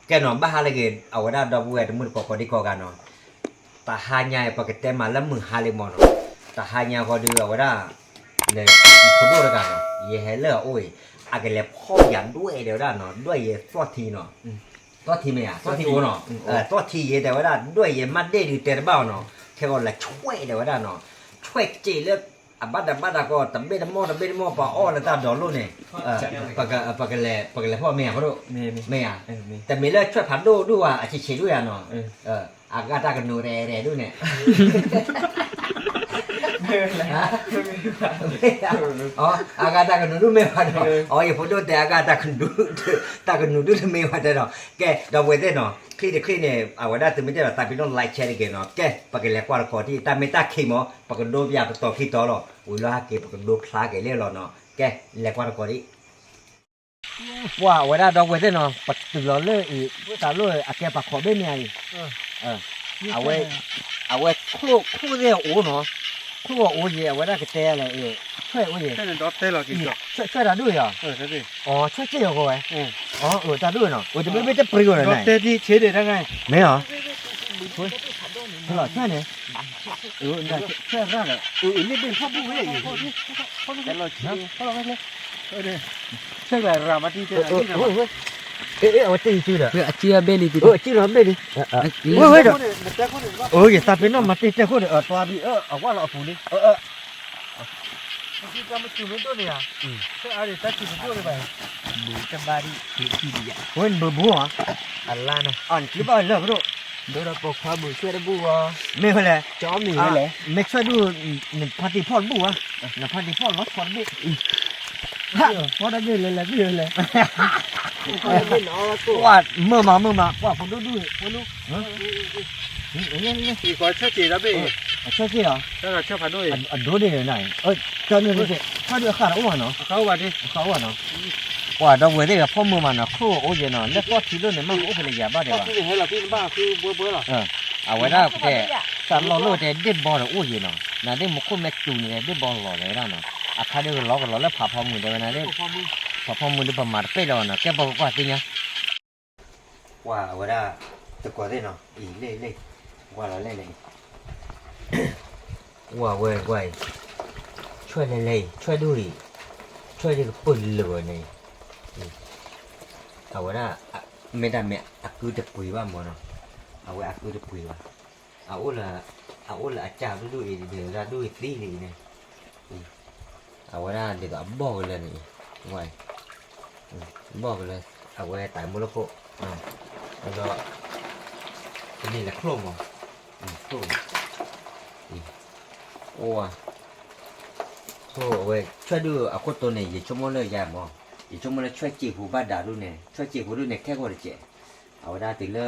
ကဲနီၤ ဘၣ်ဟါလၢအဂ့ၤ အဝဲဒၣ်ဒီပုၢ်ဝဲၢ်တမုၣ်တကိးကိးဒံကိးဂၤနီၤ, တဟါညါအံၤ ပကတဲမၤလၢမုၢ်ဟါလံမၢ်နီၤ, တဟါညါဃီဒီး အဝဲဒၣ် လၢယဖိဒိၣ်တဂၤနီၤ ယဟဲလၢအအိၣ်အံၤ အကလဲၤဖီၣ်ယၤဒွဲၣ်တဲဝဲဒၣ်နီၤ ဒွဲၣ်ယဲသီၣ်ထံနီၤ, သီၣ်ထံမ့ၢ်ဧါ သီၣ်ထံအိၣ်နီၤ, သီၣ်ထံယဲတဲဝဲဒၣ် ဒွဲၣ်ယဲမါဒ့ၣ်ဒုးတဲတဘၣ်အီၤနီၤ, ခဲဂီၤလဲၤဆွဲၣ်တဲဝဲဒၣ်နီၤ, ဆွဲၣ်စ့ၣ်လၢ အဘၣ်တၢ်ဘၣ်တၢ်ကီ တဘ့ၣ်တမီၢ်တဘ့ၣ်တမီၢ် ပှၤအီၣ်လၢတၢ်ဒိးလိၣ်န့ၣ် ပကလဲၤဖီၣ်မ့ၢ်ဧါ ဖိဒိၣ်, မ့ၢ်ဧါ, တမ့ၢ်လၢဆွဲၣ်ဖးဒိၣ်ဒိၣ်ဝဲ အဆံးဆံးဒိၣ်ယၤနီၤ, အဂၤတၢ်ကနူၤရဲၣ်ရဲၣ်ဒိၣ်န့ၣ် အဂၤတၢ်ကနူၤဒိၣ်မ့ၢ်ဝဲဒီး အီ ယဖိဒိၣ်တဲအဂၤတၢ်ကနူၤ, တၢ်ကနူၤဒိၣ်တမ့ၢ်ဝဲတဲဒီး ကဲ ဒီပုၢ်ဝဲၢ်သ့ၣ်နီၤ ချံတချံန့ၣ် အဝဲဒၣ်သုမ့ၢ်တဲဒီး သးပ့ၤနီၣ် like share တဂ့ၤနီၤ, ကဲ ပကလဲၤကွၢ်တကိးဒံး တၢ်မ့ၢ်တၢ်ခံမီၤ ပကဒိပယၤတတီၤခံတီၤလီၤ, ဝံၤလီၤဟဲက့ၤ ပကဒိဖျါက့ၤလံလီၤနီၤ, ကဲ လဲၤကွၢ်တကိးဒံး ပှၤဝဲဒၣ်ဒီပုၢ်ဝဲၢ်သ့ၣ်နီၤ ပတုၤလီၤလၢအံၤ သးလိၣ်အကဲပှၤခိးဘ့ၣ်မ့ၢ်ဧါအံၤ, အဝဲ အဝဲချိၣ်သ့ၣ်အိၣ်နီၤ, ချိၣ်အိၣ်ယဲ အဝဲဒၣ်ကတဲလဲၣ်, ဆွဲၣ်အိၣ်ယဲ, ဆွဲၣ်တၢ်ဒိၣ်ယၤ, အီ ဆွဲၣ်စ့ၣ်ယီၤကီးဝဲ, အတၢ်ဒိၣ်နီၤ အတမ့ၢ်မ့ၢ်တပှ့ၤဝဲနီၤ, မ့ၢ်အီၤ လီၤဆွဲၣ်န့ၣ်, ဆွဲၣ်ရၣ်ဒီး ဆဲးကျိးရၣ်မတံတဲ အစံၣ်ဘ့ၣ်လံ, အစံၣ်လီၤဘ့ၣ်လံ, ဝဲဝဲဒီး, ယသးပ့ၤနီၣ်မၤတ့ၢ်တဲခိၣ်ဒီး အတွၤဘံၣ်အဝဲလီၤအပူၤလံ, တၢ်မ့ၢ်စူၤမ့ၢ်ဒိၣ်န့ၣ်ဧါ, တၢ်အါဒံးတၢ်စူၤတဒိၣ်ဒံးဘၣ်, ဝဲနဘုးဘုးဧါ, အလါနီၤ, အနဘၣ်လၢပဒိၣ်, ဒိၣ်ဒီးပိာ်ခွါဘုးဆွဲၣ်တဘူၣ်ဝဲ, မ့ၢ်ဝဲလဲၣ်, ကၠီမံၤဝဲလဲၣ်, မ့ၢ်ဆွဲၣ်ဒူၣ်, နဖါတံၢ်ဖီၣ်တဘူၣ်ဝဲ, နဖါတံၢ်ဖီၣ်လီၤဆီတဘ့ၣ် ဖီၣ်တဘ့ၣ်လဲၤလဲၤဘ့ၣ်ဝဲလဲၣ်, ကွၢ်မုာ်မးမုာ်မး ကွၢ်ဖိဒိၣ်ဒူၣ်ဖိလူ, အဆၢက့ၤဒီးဘ့ၣ်, အဆၢက့ၤလီၤ, အဒိၣ်ဒ့ၣ်န့ၣ်, တၢ်န့ၣ်ဆၢက့ၤဒီးအဃၣ်တအိၣ်ဘၣ်နီၤ, အဃၣ်တအိၣ်ဘၣ်နီၤ, ကွၢ်ဒီပုၢ်ဝဲၢ်သ့ၣ်ဂၤဖီၣ်မုာ်မးနီၤ ချိၣ်အိၣ်ယဲနီၤ လၢသီၣ်ထံဒိၣ်န့ၣ် မ့ၢ်ကအိၣ်ဖဲလဲၣ်ယၤဘၣ်ဒဲးဘၣ် အဝဲဒၣ်တဲ, တၢ်လီၢ်လိၣ်တဲဒ့ၣ်ဘီဒီးအိၣ်ယဲနီၤ နသ့ၣ်မူခိၣ်မ့ၢ်စူၤန့ၣ် ဒ့ၣ်ဘီလီၤတဲဝဲဒၣ်နီၤ, အခါဒုးကလီကလီလၢဖးဖီမုၢ်တဲဝဲနၤသ့ၣ်, ဖးဖီမုၢ်ဒုးပမၤတပဲၣ်လၢၤဘၣ်နီၤ ကဲပကကွၢ်သ့ၣ်ညါ, ကွၢ်အဝဲဒၣ်, တကိးသ့ၣ်နီၤ အံၤလ့ၣ်လ့ၣ်, ကွၢ်လီၤလဲၣ်န့ၣ် ကွၢ်ဝဲကွၢ်အံၤ, ဆွဲၣ်လဲၣ်လဲၣ်အံၤ ဆွဲၣ်ဒူၣ်အံၤ, ဆွဲၣ်ဒူၣ်ကပၢၢ်လၢာ်ဝဲန့ၣ်, အဝဲဒၣ်, မ့ၢ်တၢ်မ့ၢ်အကုတပှ့ၤဘၣ်မၢ်နီၤ, အဝဲအကုတပှ့ၤဘၣ်, အအိၣ်လၢ, အအိၣ်လၢအကၢ်ဒူၣ်ဒူၣ်အံၤ ဒုးဒၣ်ဒူၣ်အံၤသံလံအံၤန့ၣ်, အဝဲဒၣ်ဒ်သိးအဘီၣ်ကလၢာ်န့ၣ်အံၤ, ဝဲ, ဘီၣ်ကလၢာ်, အဝဲတၢ်မူလၢခိၣ်, ဒီး, တန့ၢ်လၢချိၣ်မး, ချိၣ်, အိၣ်ဝဲ, ချိၣ်ဝဲ ဆွဲၣ်ဒူၣ်အခိၣ်တိန့ၣ် ယဆိကမိၣ်လၢယၤမး, ယဆိကမိၣ်လၢဆွဲၣ်စ့ၣ်ဖိဘၣ်ဒၣ်ဒူၣ်န့ၣ် ဆွဲၣ်စ့ၣ်ဖိဒူၣ်န့ၣ် ခဲကိာ်တစဲး, အဝဲဒၣ်တုၤလၢ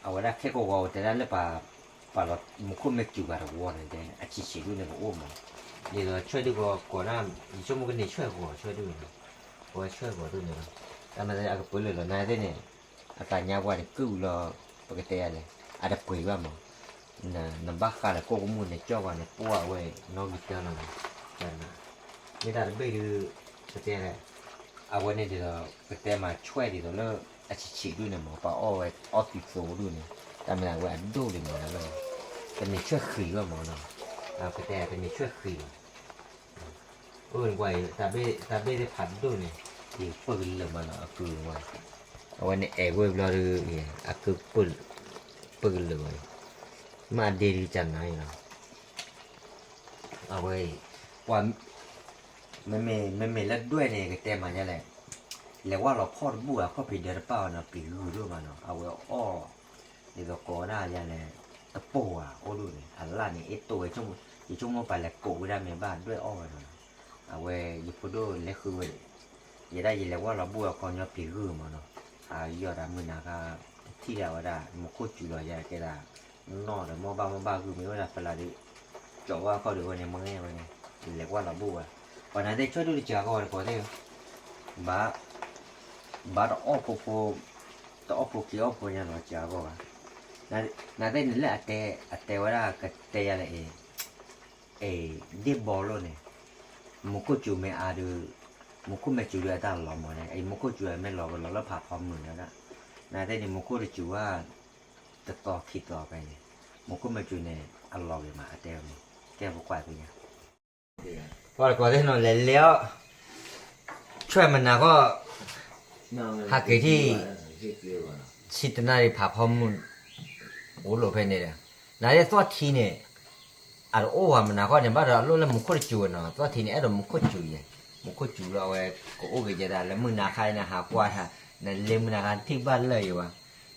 အဝဲဒၣ်ခဲကိာ်ဂီၤတဲဒၣ်လၢပှၤ, ပှၤလီၤမူခိၣ်မ့ၢ်စူၤဂၤတဝီန့ၣ်တဲ အဆံးဆံးဒူၣ်န့ၣ်ကအိၣ်မး, ဒ်သိးဆွဲၣ်ဒူၣ်ကီးကိးဒၣ်, ယဆိကမိၣ်ကန့ၢ်ဆွဲၣ်ဂီၤဆွဲၣ်ဒူၣ်န့ၣ်, အဝဲဆွဲၣ်ဂီၤဒူၣ်န့ၣ်လီၤ, တၢ်မၤသ့ၣ်အကပၢၢ်လၢာ်လီၤ နသ့ၣ်န့ၣ်, အတၢ်ညါပှၤန့ၣ်ကုၢ်လီၤ, ပကတဲယၤလဲၣ်, အတပှ့ၤဘၣ်မး နဘၣ်ဃးလၢကိၣ်ကမူၣ်န့ၣ် ကၠီၣ်ပှၤန့ၣ် ပှၢ်ဝဲနီၣ်ဂံၢ်တၢလီၤန့ၣ်, မ့ၢ်တၢ်တဘ့ၣ်ဒုး, ပတဲလဲၣ်, အဝဲန့ၣ်ဒ်သိး ပတဲမၤဆွဲၣ်ဒ်သိးလၢ အဆံးဆံးဒူၣ်န့ၣ်မး ပှၤအီၣ်ဝဲအီၣ်သံသိဒူၣ်န့ၣ်, တၢ်မ့ၢ်အဝဲအဒိၣ်လံမးလၢ, တမ့ၢ်ဆွဲၣ်ဃံးဘၣ်မးနီၤ, ပတဲတမ့ၢ်ဆွဲၣ်ဃံးဘၣ် အိၣ်ကွၢ်အံၤ တၢ်ဘ့ၣ်သ့ၣ်ဖးဒိၣ်န့ၣ်, ယပၢၢ်ကလၢာ်မးနီၤ အကုၢ်ဝဲ, အဝဲန့ၣ်အဲၣ်ဝဲဘျီဒီး, အကုၢ်, ပၢၢ်ကလၢာ်ဝဲ, မ့ၢ်အဒ့ဒုးကနၤအံၤလီၤ, အဝဲအံၤ, ပှၤ, မ့မ့ၢ်လၢဒွဲၣ်န့ၣ် ကတဲမးယါလဲၣ်, လဲၤဝၢ်လီၤဖီၣ်တဘူၣ်အခီၣ်ဖံးဒၢတပၣ်အီၤနီၤ ပျံၤဂုၢ်ဒိၣ်မးနီၤ အဝဲအီၣ်, ဒ်သိးကိးဒၣ်ယါလဲၣ်, တပိၢ်ဧါအိၣ်ဒိၣ်န့ၣ် အလၣ်န့ၣ် အ့ၣ်တိၢ်ဝဲ, ယဆိကမိၣ်ပှၤလဲၤကိးဝဲဒၣ်မ့ၢ်ဘၣ်ဒွဲၣ်အီၣ်ဝဲနီၤ, အဝဲယဖိဒိၣ်လဲၤဃုဝဲ, ယဲဒၣ်ယလဲၤဝၢ်လီၤဘူၣ်အခီပညီပျံၤဂုၢ်မးနီၤ, အယီၢ်ဒၣ်မုၢ်နၤခါ, ထံၣ်ဒၣ်ဝဲဒၣ် မူခိၣ်စူၤလီၤယါကဲဒၣ်, နီၢ်ဒီးမီၢ်ဘၣ်မီၢ်ဘၣ်ဂုၢ်မ့ၢ်ဝဲဒၣ်ဖဲလၢဒုး, ကၠီးဝဲခီဒီးဝဲန့ၣ် မ့ၢ်ဝဲန့ၣ်, လဲၤဝၢ်လီၤဘူၣ်ဝဲ, ပှၤနၤသ့ၣ်ဆွဲၣ်ဒူၣ်တစှၤဂီၢ်တကိးသ့ၣ်, ဘၣ်, ဘၣ်တအီၣ်ဖိဖိ, တအီၣ်ဖိက့ၤအီၣ်ဖိညါနီၤ တစှၤဂီၢ်ဘၣ်, နၤသ့ၣ်န့ၣ်လၢအတဲ, အတဲဝဲဒၣ်ကတဲယါလၢအံၤ အဲ ဒ့ၣ်ဘီလိၣ်န့ၣ်, မူခိၣ်စူၤမ့ၢ်အါဒုး, မူခိၣ်မ့ၢ်စူၤဒုးအတၢ်လီၤမးန့ၣ် အံၤမူခိၣ်စူၤမ့ၢ်လီၤကလီၤလၢဖးဖီမုၢ်န့ၣ်ဒၣ်, နသ့ၣ်န့ၣ် မူခိၣ်တစူၤဘၣ်, တသီခံသီဖဲန့ၣ်, မူခိၣ်မစူၤန့ၣ် အလီၤဂ့ၤမး အတဲဝဲန့ၣ်, ကဲပကွၢ်သ့ၣ်ညါ, ပှၤတကိးသ့ၣ်နီၤ လဲၤလဲၤအီၣ်, ဆွဲမနၤဃီ, ဟးက့ၤထံၣ်, ဆံတနၣ်ရံၣ်ဖးဖီမုၢ်, အိၣ်လီၤဖဲန့ၣ်ဒီး, နသ့ၣ်သီၣ်ထံန့ၣ် အတအိၣ်ဝဲမနၤဃီန့ၣ် ဘၣ်ဒီးအလိၣ်လၢမူခိၣ်တစူၤနီၤ, သီၣ်ထံန့ၣ် အဲၣ်ဒိးမူခိၣ်စူၤယဲ, မူခိၣ်စူၤလီၤ အဝဲကအိၣ်က့ၤယဲဒၣ် လၢမုၢ်နၤခါန့ၣ် ဟးကွၢ်တၢ်, နလ့မုၢ်နၤခါထံၣ်ဘၣ်လၢာ်ယံၤဝဲ,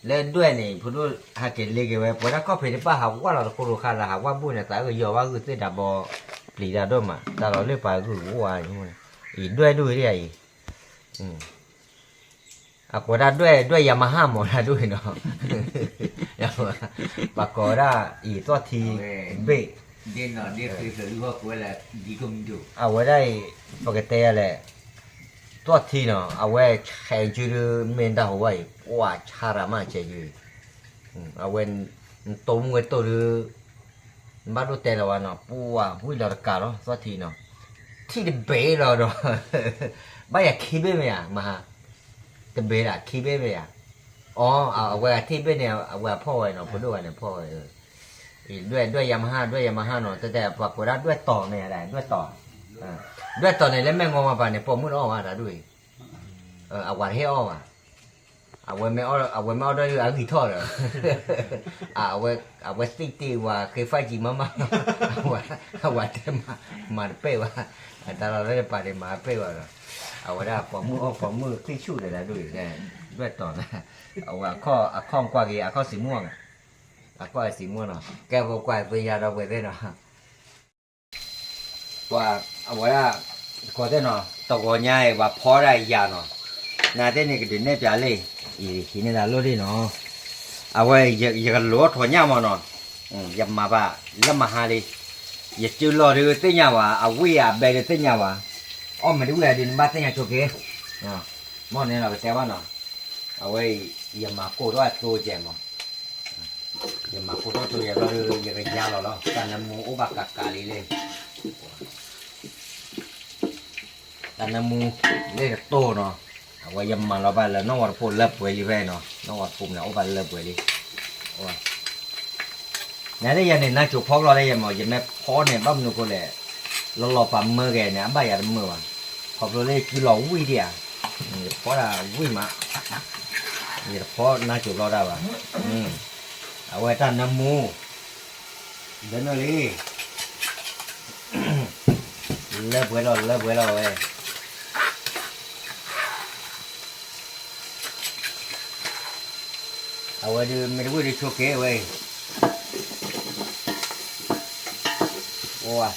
လၢဒွဲၣ်န့ၣ် ဖိဒိၣ်ဟးက့ၤလ့က့ၤဝဲ ပဝဲဒၣ်ခီၣ်ဖံးတပၣ် ဟးဝၢ်လီၤတခီတခါလၢ ဟးဝၢ်ဘူၣ်န့ၣ် သးအုၣ်ကယီၤဝဲဂုာ်သ့ၣ်တၢ်ဘီ, ပျံၤတၢ်ဒိၣ်မး တၢ်လီၤလၢပှၤဂုာ်ကအိၣ်ဝဲအံၤ, အံၤဒွဲၣ်ဒိၣ်ဝဲဒၣ်အံၤ အကိးဒၣ်ဒွဲၣ် ဒွဲၣ်ယမဟါမး တၢ်ဒိၣ်အံၤနီၤ, ပှၤကိးဒၣ်အံၤ သီၣ်ထံတဘ့ၣ်, အဝဲဒၣ်အံၤ ပကတဲယၤလဲၣ်, သီၣ်ထံနီၤ အဝဲဆဲးကၠူဒု မ့ၢ်တၢ်ဟူးဝဲအံၤ ပှၤဆါရၤမးဆဲးကၠူအံၤ, အဝဲ နတိၢ်မူဝဲတိၢ်ဒု နဘၣ်ဒိၣ်တဲလီၤဝဲနီၤ ပှၤဝံၣ်လီၤတကးလီၤ သီၣ်ထံနီၤ, ထံၣ်တဘ့ၣ်လီၤဒီး ဘၣ်ယၤခံဘ့ၣ်မ့ၢ်ဧါ မဟါ, တဘ့ၣ်ဒၣ်ခံဘ့ၣ်မ့ၢ်ဧါ, အီ အဝဲအထံၣ်ဘ့ၣ်န့ၣ် အဝဲအဖီၣ်ဝဲနီၤ ဖိဒိၣ်ဝဲန့ၣ်ဖီၣ်ဝဲ, ဒွဲၣ် ဒွဲၣ်ယမဟါ ဒွဲၣ်ယမဟါနီၤ တဲတဲပှၤကိးဒၣ်ဒွဲၣ်တီၤမ့ၢ်ဧါ ဒွဲၣ်တီၤ, ဒွဲၣ်တီၤန့ၣ် လၢမဲာ်ငီမးပၤန့ၣ် ပိာ်မုၣ်တအီၣ်ဘၣ်တၢ်ဒိၣ်အံၤ, အဝၤတဟ့ၣ်အီၣ်ဘၣ် အဝဲမ့ၢ်အီၣ်ဒီးအဂံၢ်ထီၣ်ဒီး အဝဲသ့ၣ်တ့ၢ်ဝဲဃ့ဖးကံမးမး, အဝဲတဲမၤတပဲၢ်ဘၣ်, အတၢ်လီၤလၢတပၤန့ၣ်မၤတပဲၢ်ဘၣ်ဒီး, အဝဲဒၣ်ပိာ်မုၣ်အီၣ်ပိာ်မုၣ်သ့ၣ်ဆူၣ်ဒီးတၢ်ဒိၣ်အံၤ, ဒွဲၣ်တီၤန့ၣ်, အဝဲအခီၣ်ကွၢ်က့ၤ အခီၣ်စံးမူၢ်, အခီၣ်စံးမူၢ်နီၤ ကဲပကွၢ်သ့ၣ်ညါဒီးပှဲၤသ့ၣ်နီၤ ပှၤအဝဲဒၣ် တကိးသ့ၣ်နီၤ တဂီၤညါအံၤ ပှၤဖီဒၣ်ယၤနီၤ, နသ့ၣ်န့ၣ်ကဒုးနဲၣ်ပၠးလံ, ယဟံးန့ၢ်တၢ်လိၣ်ဒံးနီၤ, အဝဲ ယကလိၤအီၣ်ထီၣ်ညၣ်မးနီၤ, ယမၤဘၣ်လၢမဟါလံ, ယစုလီၢ်ဒုးသ့ၣ်ညါဝဲ အဝံၣ်အဘဲဒုးသ့ၣ်ညါဝဲ, အီၣ်မ့ၢ်တဝံၣ်အဒုးနဘၣ်သ့ၣ်ညါဆိက့ၤ, မ့ၢ်န့ၣ်လီၤကတဲဘၣ်နီၤ, အဝဲ ယမၤကိၢ်ထီၣ်အသိကဲးမး ယမၤကိၢ်ထီၣ်သိယဲဘျီဒီး ယကယါလီၤလီၤ တၢ်နၢမူအိၣ်ဘၣ်ကးကးလံလံ, တၢ်နၢမူ လၢတတိၢ်နီၤ, အဝဲယမၤလီၤဘၣ်လၢ နီၣ်ဝီတဖိလၢပှဲၤလံဖဲနီၤ, နီၣ်ဝီတဖိန့ၣ် အိၣ်ဘၣ်လၢပှဲၤလံ, နသ့ၣ်ယၤန့ၣ် နါစိၤဖီကလီလၢယဲမး ယမ့ၢ်ဖီန့ၣ် ဘၣ်မနုၤဃိလဲၣ်, လီၤလီၤပာ်မၢက့ၤန့ၣ် အဘၣ်ယၤတမုာ်ဘၣ်, ခီဖျိလၢယစုလီၢ်ဝံၣ်ဒံးဧါ, ယဖီဒၣ်ဝံၣ်မး, ယတဖီနါစိၤဖီတၢ်ဘၣ်, အဝဲတၢ်နၢမူ လၢနၢလံ, လၢပှဲၤလီၤ လၢပှဲၤလီၤဝဲ, အဝဲဒုးမ့ၢ်တဝံၣ်ဒုးဆိက့ၤဝဲ, အိၣ်,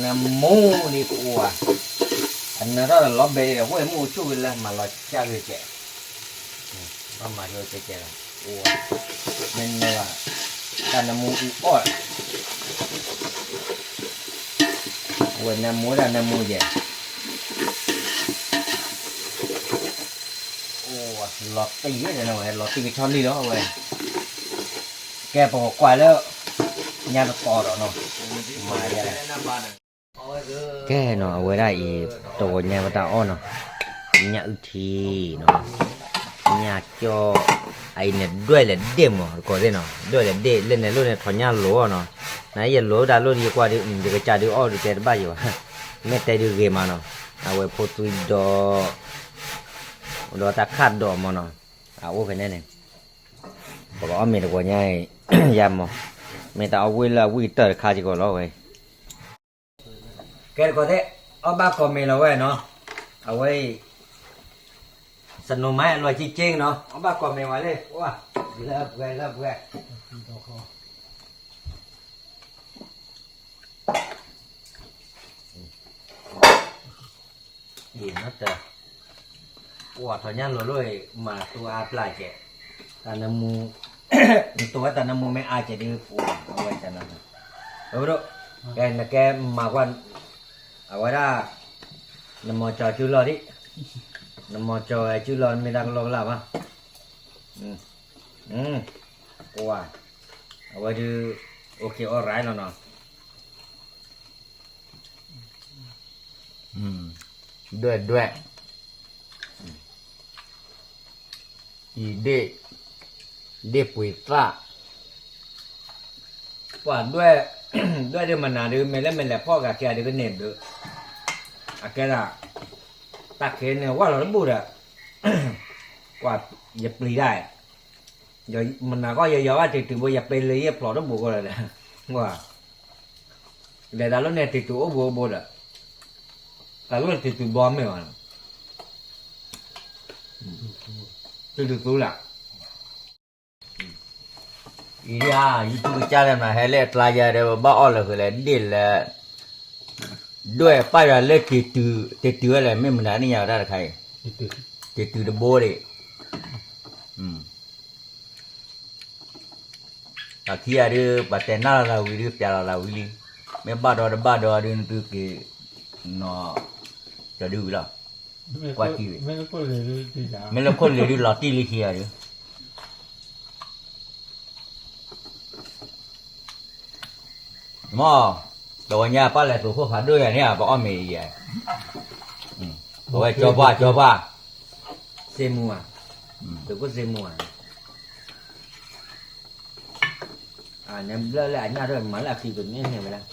နၢမူလံအိၣ်, အနၢထီၣ်လီၤဘဲလံဒီး ဝဲမ့ၣ်အူဆူၣ်ကလၢ မၤလီၤကၢ်က့ၤကဲး ဘၣ်မၤက့ၤကဲကဲလီၤ, အိၣ်, မ့ၢ်နၢဘၣ်, တၢ်နၢမူအူအီၣ်, အဝဲနၢမူဒၣ်နၢမူယဲၢ်, အိၣ်, လီၤတံၢ်ယဲၢ်န့ၣ်ဝဲ လီၤတံၢ်ကဆီလံလီၤဝဲ, ကဲပကကွၢ်လၢ ညါတတီၤဒီးနီၤ, မၤယဲၢ် ကဲနီၤ အဝဲဒၣ်အံၤ တဂီၤညါဝဲတၢ်အီၣ်နီၤ, ညၣ်အုၣ်ထံနီၤ, ညၣ်ကၠီ, အအံၤန့ၣ် ဒွဲၣ်လဲၤဒ့ၣ်မး တကိးသ့ၣ်နီၤ, ဒွဲၣ်လဲၤဒ့ၣ် လၢန့ၣ်လိၣ်န့ၣ် ထီၣ်ညၣ်လိၤအီၤနီၤ, နယလိၤတၢ်လိၣ်ဒ်ယကွၢ်ဒ် ယကစၢ်ဒုးအီၣ်ဒုးတဲတဘၣ်ယံၤဘၣ်, မ့ၢ်တဲဒုးဂ့ၤမးနီၤ, အဝဲဖိသွံဒီး ဒီးတၢ်ခၣ်ဒိးမးနီၤ, အအိၣ်ဖဲန့ၣ်န့ၣ်, ပကအီၣ်မ့ၤတဂီၤညါအံၤ ယၤမး, မ့ၢ်တၢ်အီၣ်ဝံၣ်လၢအဝံၣ်ကတၢၢ်တခါစ့ၢ်ကီးလီၤဝဲ ကဲတကိးသ့ၣ်, အီၣ်ဘၣ်ကိးမ့ၤလီၤဝဲနီၤ, အဝဲအံၤ စနိၤမါအလီၢ်က့က့နီၤ, အီၣ်ဘၣ်ကိးမ့ၤဝဲလံ, အိၣ်, လၢပှဲၤလၢပှဲၤ, အံၤနီၤတၢ်, ပှၤထီၣ်ညၣ်လိၤလိၤအံၤ မၤတိၤအါပျၢ်ကဲး, တၢ်နၢမူ, တိၤဝဲတၢ်နၢမူမ့ၢ်အါကဲးဒုး ပှၤအဝဲတၢ်နၢမူ, အဝဲဒိၣ်, ကဲနကဲမၤကွၢ်, အဝဲဒၣ်, နမီၤကၠီစုလီၢ်ဒံး, နမီၤကၠီဝဲစုလီၢ်မ့ၢ်တၢ်ကလီကလီဘၣ်, ပှၤ, အဝဲဒုး, okay alright လီၤနီၤ ဒွဲၣ်ဒွဲၣ်, ဒ့ၣ်, ဒ့ၣ်ပှ့ၤသၣ်, ပှၤဒွဲၣ်, ဒွဲၣ်ဒုးမနၤဒုး မ့ၢ်လၢမ့ၢ်လဲၤဖီၣ်ဂၤကဲဒုးကန့ၢ်ဘျုး, အကဲဒၣ်, တၢ်ခဲန့ၣ်ဝဲလီၤတဘူၣ်ဒီး, ကွၢ်, ယပျံၤဒၣ်, မနၤကီၢ်ယယီၤဘၣ်တတုၤဘိ ယပျံၤလၢယဖျိးတဘူၣ်ကီးလၢာ်ဒီး, လဲၤတၢ်လီၢ်န့ၣ်တတုၤအိၣ်ဘှံးအိၣ်ဘှီဒီး, တၢ်လီၢ်န့ၣ်တတုၤဘီမ့ၢ်ဘၣ်, တတုၤသူလၢ် အံၤဒ်ဧါ, ယုၢ်ထူၣ်ကစၢ်လၢမး ဟဲလၢအကျါယၤဒီး ဘၣ်အီၣ်လၢာ်ဃုာ်လဲၣ် ဒ့ၣ်လဲၣ်, ဒွဲၣ်ပာ်ယၤလၢတတုၤ, တတုၤဝဲလဲၣ် မ့ၢ်မနုၤန့ၣ်ယၤတၢ်တခါအံၤ, တတုၤတဘိဒံး, တၢ်ခံဂၤဒုး ပှၤတဲနၢ်လီၤသးဝံၤဒုး ပျးလီၤသးဝံၤလံ, မ့ၢ်ဘၣ်ဒီးတဘၣ်ဒီးဒုး နသုက့ၤ, နီၤ, ကၠီၤဒုဝံၤလီၤ, ကွၢ်ထံၣ်ဝံၤ, မ့ၢ်လၢခိၣ်လ့ၤဒုးလီၤတံၢ်လံခံဂၤဒုး မ်, တဝီညါပၢ်လဲၤသုးခိၣ်ဖးဒိၣ်ယၤန့ၣ် ပအီၣ်မ့ၤအံၤယၤ, ပဝဲကၠီပှၢ် ကၠီပှၢ်, စ့မူဧါ, သုးခိၣ်စ့မူဧါ, နဘျၢလၢအညၣ်ဒီးမၤလၢအခံကန့ၢ်န့ၣ်ဝဲဒၣ်,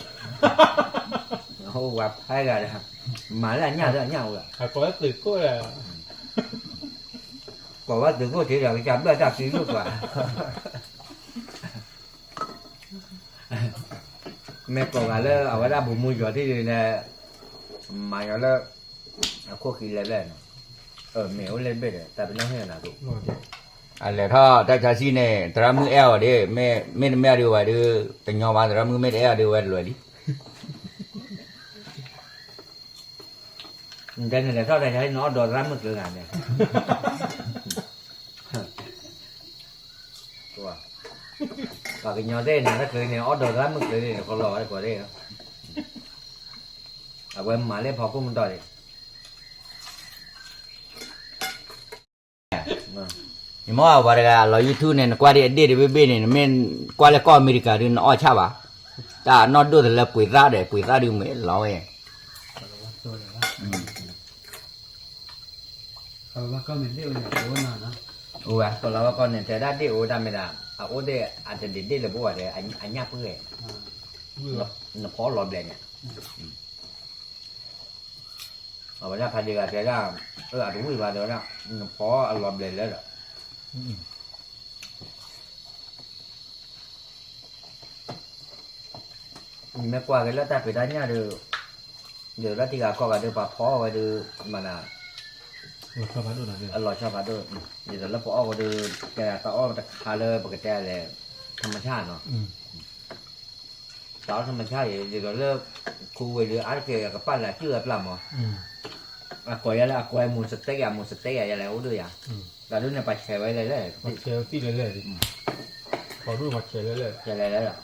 ဟိဝၤဖဲဂၤဒီး, မၤလၢအညၣ်ဒီးအညၣ်အိၣ်လီၤ, ကိးဝဲသုးခိၣ်ထံဒီး ကစၢ်ဘျၢတၢ်သံလိာ်ကွၢ် မ့ၢ်ကိးဂၤလၢအဝဲဒၣ်ဘိးမူယီၤထံၣ်န့ၣ်, မၤယီၤလၢ, အခိၣ်ဃံလဲၤဘျဲၣ်န့ၣ်, မ့ၢ်အိၣ်လၢဘ့ၣ်ဒီး တၢ်ပနီၣ်ဟ့ၣ်နၤဒိၣ်, အလဲၤထီၣ်တၢ်ဆါဆံန့ၣ် သရၣ်မုၣ်အဲၣ်အီၤဒ်, မ့ၢ်တမ့ၢ်ဒ်ဝဲဒုး, တညီဘၣ် သရၣ်မုၣ်မ့ၢ်တအဲၣ်အီၤဒ်ဝဲတလွဲၢ်လံ နတဲနလဲၤထီၣ်တၢ်ဆါဟံၣ် နအီၣ်ဒီးသရၣ်မုၣ်ကျၢၤဂၤန့ၣ်, ပှၤကညီသ့ၣ်န့ၣ် တၢ်ကျၢၤန့ၣ် အီၣ်ဒီးသရၣ်မုၣ်ကျၢၤန့ၣ် ကလီၤဝဲတကိးသ့ၣ်, အဝဲမၤလၢဖီခိၣ်မတီၢ်ဒံး ယမ့ၢ်ဝဲတဂၤလီၤ YouTube န့ၣ် နကွၢ်ဒ်အဒ့ၣ်တဘ့ၣ်ဘ့ၣ်န့ၣ် နမ့ၢ်ကွၢ်လၢကီၢ်အမဲရကၤဒုး နအီၣ်ဆၣ်ဘၣ်, တၢ်နီၢ်ဒိၣ်တလၢပှ့ၤသၣ်ဒီး ပှ့ၤသၣ်ဒုးမ့ၢ်လီၤဝဲ, အိၣ်ဝဲ ကီၢ်လီၤဝဲကီၢ်န့ၣ် တဲဒၣ်ဒ့ၣ်အိၣ်တၢ်မ့ၢ်ဒၣ် အအိၣ်ဒ့ၣ်အတဒ့ၣ်ဒ့ၣ်လၢပအိၣ်ဝဲတဲ အညၣ်ပှ့ၤဝဲ, နဖီအီၣ်လီၤဘျဲၣ်န့ၣ် အဝဲဒၣ်ဖးဒံးဂၤတဲဒၣ်, အၢ အတဝံၣ်ဘၣ်တဲဝဲဒၣ်, နဖီအလီၤဘျဲၣ်လၢဒီး, မ့ၢ်ကွၢ်က့ၤလၢတၢ်ဖံးတၢ်ညၣ်ဒီး, ဒ်သိးလၢထံဂၤကီၢ်ဂၤဒီး ပှၤဖီအီၣ်ဝဲဒီး, မၤနၤ, အလီၤဆီဖးဒိၣ်, ဒ်သိးလၢပအီၣ်ဝဲဒီး, ကဲတၢ်အီၣ်တခါလၢပကတဲလဲၣ်, ထမဆၣ်နီၤ တၢ်အီၣ်ထမဆၣ်အံၤ ဒ်သိးလၢ ခူဝ့ၢ်ဒီး အါတက့ၢ်အကပာ်လၢအစုၣ်အပျၢ်မး, အကိးယၤလၢအကွဲမူစတဲက့ၤ အမူစတဲက့ၤယၤလဲၣ် အိၣ်ဒိၣ်ယၤ, တၢ်ဒ်န့ၣ် ပှၤဆဲးဝဲလဲၣ်လဲၣ်, ပှၤဆဲးဝဲသံလဲၣ်လဲၣ်, ပှၤဒိၣ်ပှၤဆဲးလဲၣ်လဲၣ်, ဆဲးလဲၣ်လဲၣ်လီၤ,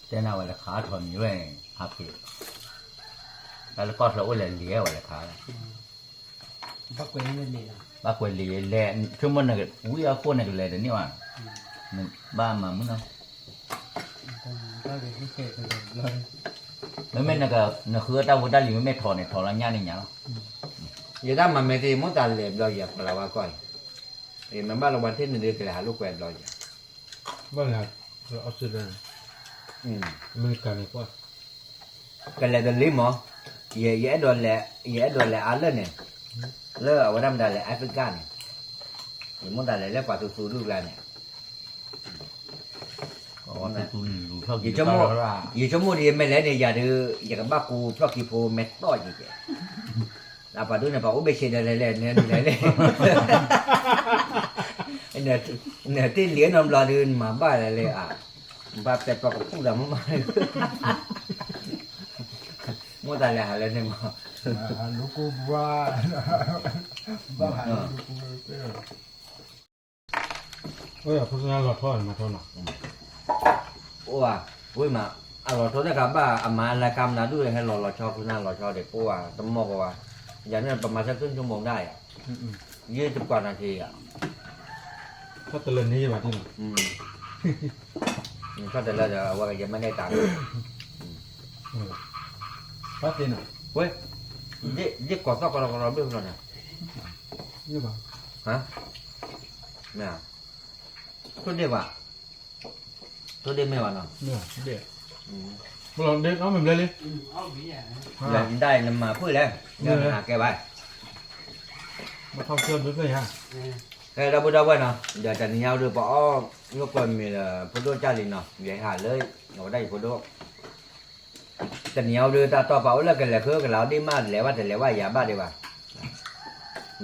တဲနၤဝဲလဲၤခးထီၣ်မံၤဝဲ, ဟးဖ့း, တၢ်လၢကီၢ်ချၢအိၣ်လဲၤလံၤဝဲလဲၤခး ဘၣ်ကွဲးလံာ်လဲၤ, ဆိကမိၣ်နကဝံၣ်အဃိနကလဲၤတန့ၢ်ဘၣ်, နဘၣ်မၤမုၢ်နီၤ, မ့မ့ၢ်နဃုအတၢ်ဖိတၢ်လံၤ မ့မ့ၢ်ထီၣ်န့ၣ် ထီၣ်လီၤညၣ်န့ၣ်ညါလီၤ, ယတၢ်မၤမဲာ်သ့ၣ် မိၣ်သးလဲၤဘျီယၤ ပှၤလၢဝါကီၢ်အံၤ, မ့ၢ်ဘၣ်လီၤဝါထံၣ်န့ၣ်ဒုး ကလဲၤဟးလိာ်ကွဲဘျီယၤ, ဘၣ်လဲၤအီစထြ့လယါ, အမဲရကၤန့ၣ်ကွၢ် ကလဲၤတလံမး, ယအဲၣ်ဒိးလဲၤ, ယအဲၣ်ဒိးလဲၤအါလၢာ်န့ၣ်, လၢအဝဲဒၣ်မတၤလဲၣ် Africa န့ၣ်, ယမိၣ်သးလဲၤလၢပှၤသူသူဒူၣ်ကျါန့ၣ်, ယဆိကမိၣ်ဒ်ယမ့ၢ်လဲၤန့ၣ် ယၤဒီး ယကဘၣ်ကူဖျီၣ်ခံဖိမဲာ်တီၢ်ယံၤကဲ, အပှၤဒိၣ်န့ၣ် ပှၤအိၣ်ဘ့ၣ်ဆ့ဒဲးလဲၤလဲၤ နလဲၤလဲၤ နတ့ၢ်လံာ်နီတဘျီဒီး နမၤဘၣ်လဲၣ်လဲၣ်ဧါ, ဘၣ်တဲပျီကပူၣ်သးမးမး, မိၣ်သးလဲၤဟးလၢန့ၣ်မး, အိၣ်ယၤ ခိၣ်စနၢလီၤထီၣ်မးထီၣ်နီၤ, အိၣ်ဘၣ်, ဝံၤမး, အလီၤထီၣ်တခါဘၣ် အမၤလၢကါမနုၤဒူၣ် ဟဲလီၤလီၤဆီ ခိၣ်စနၢလီၤဆီဒံး ပအိၣ်ဘၣ် တမီၢ်ကီးဘၣ်, ယၤန့ၣ် ပမၤဆၢ ကၠိမူဒၣ်ယၤ, ယတကွၢ်နၤထံၣ်ယၤ, ထီၣ်တလၢန့ၣ်ယဘၣ်ဒ်နီၤ, ထီၣ်တလၢဒီး အဝဲကယဲၢ်မ့ၢ်န့ၢ်တၢ်, ဝဲ, ယကိးသီၣ်ကရီကရီဘ့ၣ်ဖျီန့ၣ်, ယဘၣ် မ့ၢ်, ထိၣ်ဒ့ၣ်ဘၣ်, ထိၣ်ဒ့ၣ်မ့ၢ်ဘၣ်နီၤ, မ့ၢ်, ဘၣ်လီၤဒ့ၣ်နီမ့ၢ်ဘျဲလံ, ဒၣ်နမၤဖုၣ်လဲၣ်, နဟးကဲဘၣ်, ဘၣ်ထီၣ်ကၢဘျဲဖျၢၣ်ယါ, ဟဲဒီပုၢ်ဒီဝဲၢ်နီၤ, ဒီးတနံၤညါဒုးပအီၣ် လၢကွဲမံၤလၢဖိဒိၣ်ကၢ်လံနီၤ, ယဟးလၢ အဝဲဒၣ်ယဖိဒိၣ် တနံၤညါဒုးတၢ်တီၢ်ပာ်အိၣ်လၢကလဲၤဃုကလးဒ့ၣ်မး လဲၤဘၣ်တလဲၤဘၣ်ယၤဘၣ်ဒံးဘၣ်,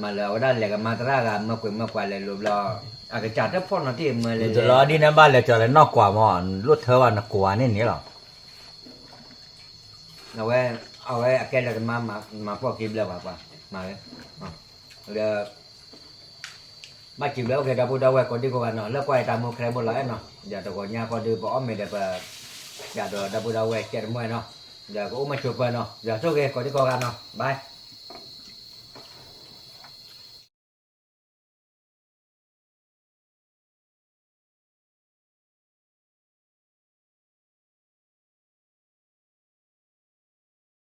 မၤလၢအဝဲဒၣ်လဲၤကမၤသရၣ်ဂၤမၤကွံာ်မၤကွၢ်လဲၤလိၤဘျီ, အကစၢ်တဖီၣ်နီၤတံၢ်မၤလဲၤလဲၤ, တလီၤဒ်န့ၣ်ဘၣ်လဲၤကၠီၤလဲၤနီၢ်ကွၢ်မး, လိၣ်ထၢဘၣ်နကွၢ်န့ၣ်န့ၣ်လီၤ, အဝဲ, အဝဲအကဲလၢတမၤ, မၤပှီၢ်က့ၤဘျၢပှၤပှၤ, မၤဝဲ, ဒီး ဘၣ်စံးဘျုးအိၣ်က့ၤဒီပုၢ်ဒီဝဲၢ်ကိးဒံကိးဂၤနီၤ, လၢကွၢ်အံၤတၢ်မူခရံာ်ဘိလီၤအဲၣ်နီၤ, ဒီးတဂီၤညါဃီဒုးပအီၣ်မ့ၤဒီးပ, ယၤဒီးဒီပုၢ်ဒီဝဲၢ်ကဲတမံၤနီၤ, ဒီးကအိၣ်မးဆိးပၢၤနီၤ, ယဆိၣ်ဂ့ၤကိးဒံကိးဂၤနီၤ, bye.